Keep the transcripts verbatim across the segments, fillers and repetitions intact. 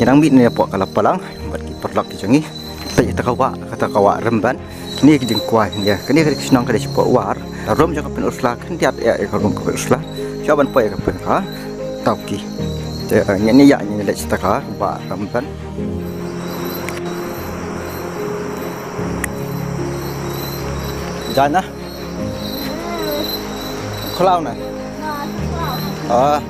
Ngi dang mih ne hapoh ka Lapalang bad ki paralok ki jong ngi. Peit ïa kata ka wah, kata ka wah Rymban. Kane ka jingkwai, kane ka shnong ka dei shapoh War. Ka rum jong ka Pynusla khyndiat ïa ka rum ka Pynusla. Shuwa ban poi ïa ka Pynusla. Tawki. Te ngi ïa ngi leit sha kata ka wah Rymban. Jan na. Khlaw na. Ah.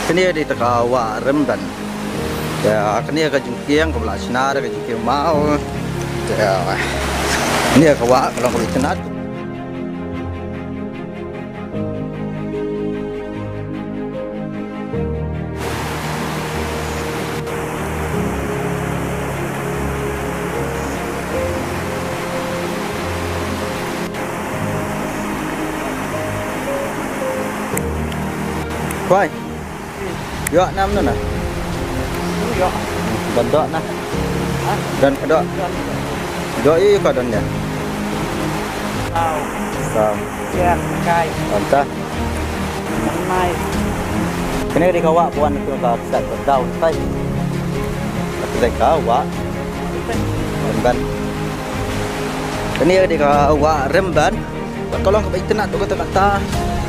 Kane dei kata ka wah Rymban. Ïa, kane ka jingkieng kaba la shna da ka jingkieng maw. Ïa. Kane ka wah ka long kaba itynnad. Kwai. Ïoh nam na na. Ïoh. Ban doh na. Ha? Don ka doh. Don. Doh ïa ka don ïa. Saw. Saw. Ïa, kai. Anta. Mai. Kane dei ka wah pwan tu ka ksat ka daw kai. Ka dei ka wah. Rymban. Kane dei ka wah Rymban. Bad ka long kaba itynnad tu kata kata.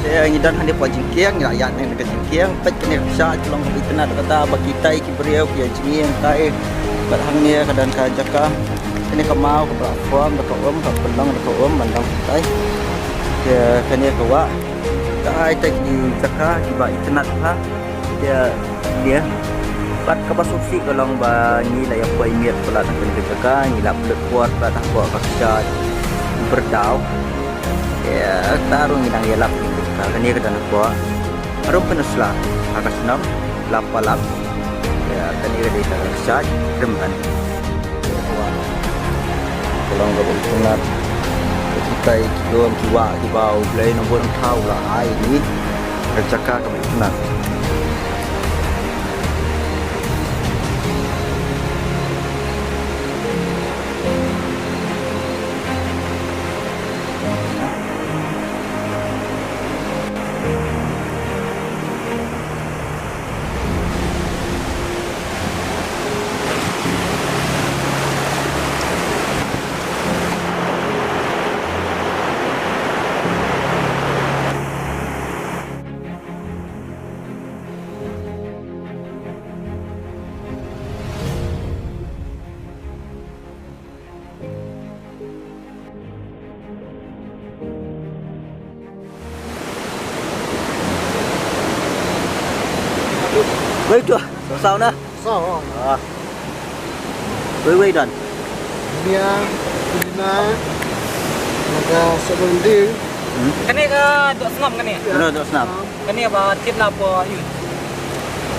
Te ngi don hangne hapoh jingkieng, ngi la ïaid na ka jingkieng. Peit kane ka kshaid ka long kaba itynnad tu kata ba kitai ki briew ki ïa jingïeng kai. Bad hangne ka don ka jaka. Kane ka maw ka platform da ka um, ka pynlong da ka um ban dang kitai. Te kane ka wah. Ka ai te ki jaka kiba itynnad bha. Ïa, ïa. Bad kaba sngewsih ka long ba ngi la ïa poi miet palat ha kane ka jaka, ngi la pynlut por palat hapoh ka kshaid Byrdaw. Ïa, kata ruh ngi dang ïalap ïa kane ka don hapoh. Harum Pynusla, ha ka shnong Lapalang. Ïa, kane ka dei ka kshaid Rymban. Ka long kaba itynnad. Kitai ki don ki wah kiba U Blei nongbuh nongthaw u la ai ïa ngi. Ka jaka kaba itynnad. Wei tu, saw na. Saw. Ah. Wei wei don. Nia, nia, ada sebenting. Hmm. Kane ka doh snam kane. Kane doh snam. Kane ba tip na po yu.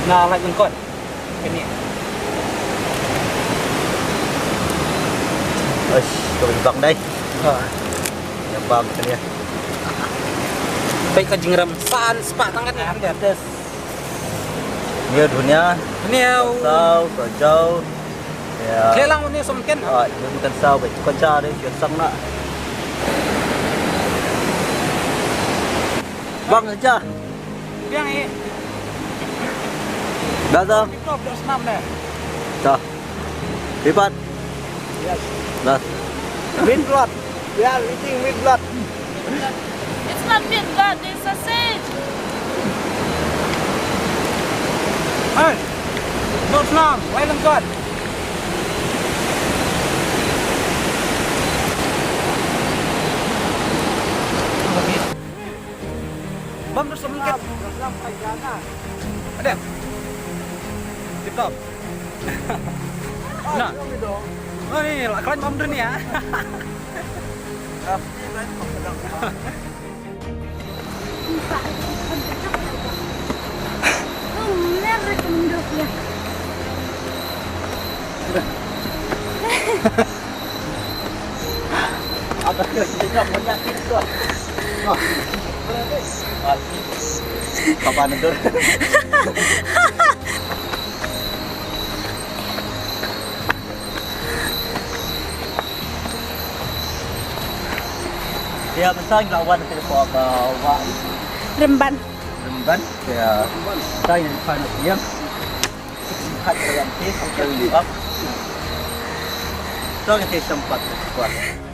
Na lai lengkot. Kane. Oish, kau bang dai. Ha. Yang bang kane. Peit ka jingrem san spah tang kane. Ande tes. Nia dunia. Nia. Saw, saw. Ya. Kle lang uni som ken. Ah, yu kan saw, bai kan cari, yu sang na. Bang aja. Biang eh. Dah dah. Kita dah senam deh. Dah. Lipat. Yes. Dah. Min blood. We are eating meat blood. It's not meat blood, it's sausage. Hey, no snam, why long god? Bam terus sembun kat. Ada. Tip top. Nah. Oh ni, lah keren bam dun ya. Ada ke sini punya pintu. Kapan itu? Ïa, mynta ngi la wan te ko ka wa Rymban. Rymban. Ïa, mynta ngi la wan ïa. Kat ka wan te ko ka li. To ngi te sempat kuat.